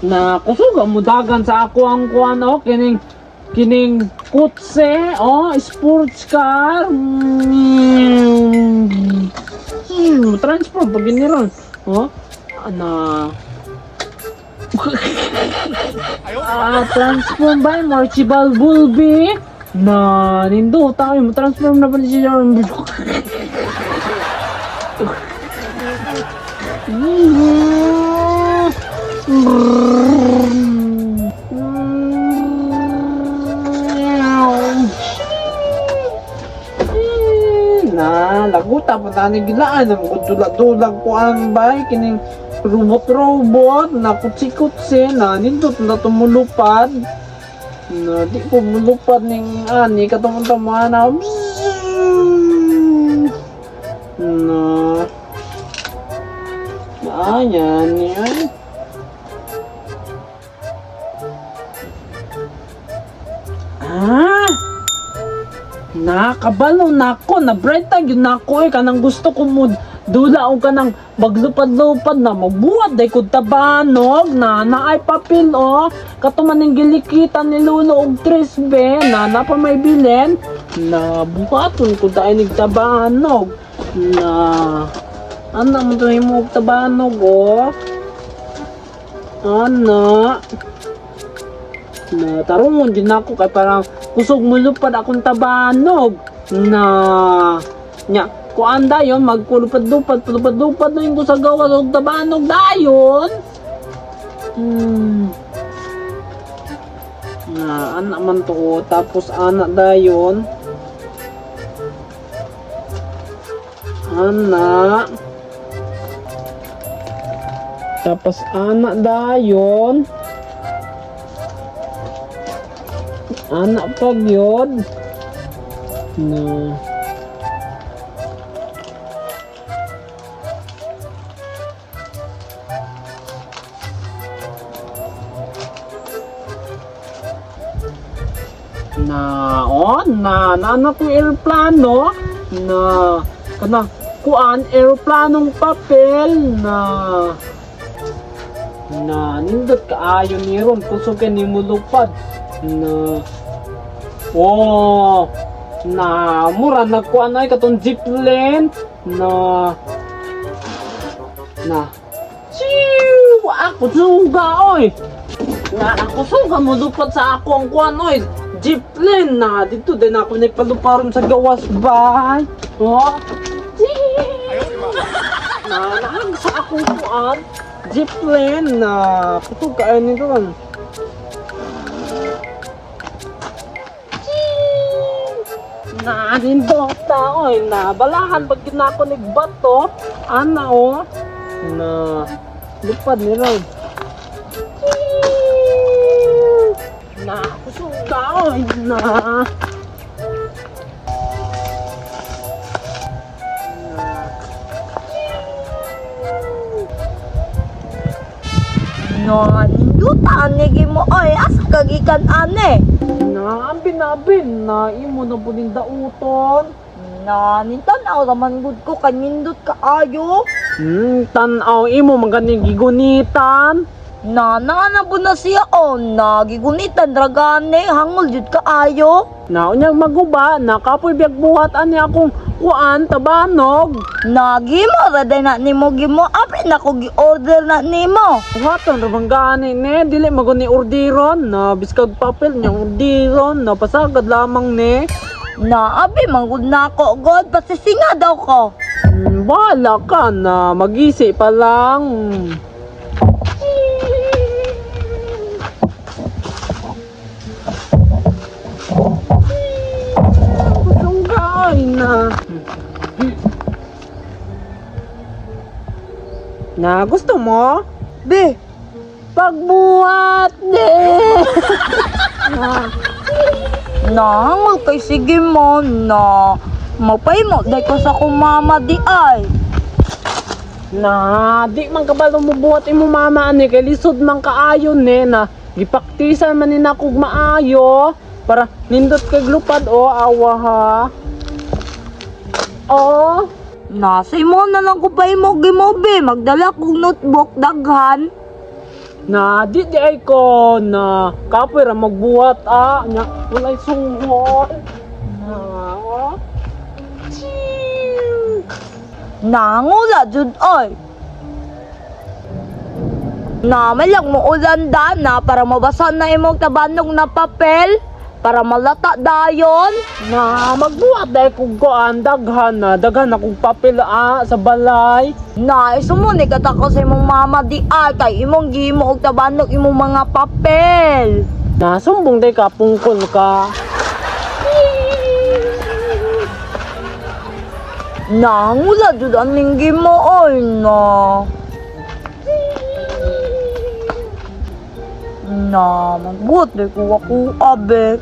Na kusuga mo dagan sa ako ang kuan oh, kining kining kutse oh, sports car. Transform pag giniron. Oh, ana. Ah, transform by Marchibal Bulbi. Na nindo tayo mo transform na pa siya. Na laguta pa tani gilaan ang dulag-dulag ko ang bay kining robot-robot na kutsi-kutsi na nindot na tumulupad na di ko mulupad ning ani katong tama na na ayan yan. Ah, nakabalo nako na bright tag yun nako eh, kanang gusto ko mo dula og kanang maglupad-lupad na magbuhat day kog tabanog na naay papel oh, kato man ning gilikitan ni Lolo og tres be na napa may bilin na buhaton ko dai nig tabanog na ana mo to himo og tabanog oh, ana na tarungon din ako kay parang kusog mulupad akong tabanog na nya kuan dayon magkulupad-lupad lupad-lupad na yung ko sa gawas og tabanog dayon. Na ana man to oh. Tapos ana dayon, ana, tapos ana dayon, ana pag yun na. Na oh, na na na ko eroplano na kana kuan eroplanong papel na na nindot kaayo ni ron kusog kay ni mulupad na oh, na mura na kuan ay katong jeep lane na na Chiu! Ako suga oy! Na ako suga mo lupad sa ako ang kuan oy! Jeep lane na dito din ako nagpaluparon sa gawas bay. Oh. Chiu! Na naag sa akong kuan jeep lane na kusog kaayo nito ron. Na nindota oy na balahan pag ginako ni bato ana oh na lupad ni Ron na kusog ka oy na. Na, ninduta ani mo oy, asa ka gikan ane? Na ang binabin na imo na puning dauton. Na, nintan-aw raman gud ko kay nindot kaayo. Tanaw imo maganing gigunitan. Na, na po na siya oh, na gigunitan ra gani, hangol jud kaayo. Na unyag maguba na kapoy biyag buhat ani akong kuan tabanog. Na gimo ra day na nimo gimo, apre na ko gi-order na nimo. Buhaton ra bang gani ne dili maguni orderon na biskag papel nya orderon na pasagad lamang ne. Na, abi man gud nako god, pasisinga daw ko. Bahala ka na magisi pa lang. Kusong na. Na gusto mo? Be, Pagbuhat ne. na hangol kay sige mo na. Magpahimo day ko sa akong mama di ay. Na di man kabalo mo buhat imo mama ani kay lisod man kaayo ne na gipaktisan man ni nakog maayo para nindot kay lupad oh awa ha. Oh, Na, sa imo na lang ko pahimo gimo be, magdala kog notebook daghan. Na di di ay ko na kapoy ra magbuhat ah nya walay suhol. Na oh. Chiu. Nangula jud oy. Na may lang mo ulan da na para mabasa na imong tabanog na papel para malata dayon. Na magbuhat dahil kung kuan daghan na daghan akong papel ah sa balay. Na isumuni ka ta ko sa imong mama di ay kay imong gihimo og tabanog imong mga papel. Na sumbong day ka pungkol ka. Nangula jud aning gimo oy na. Na magbuhat di ko ako abe.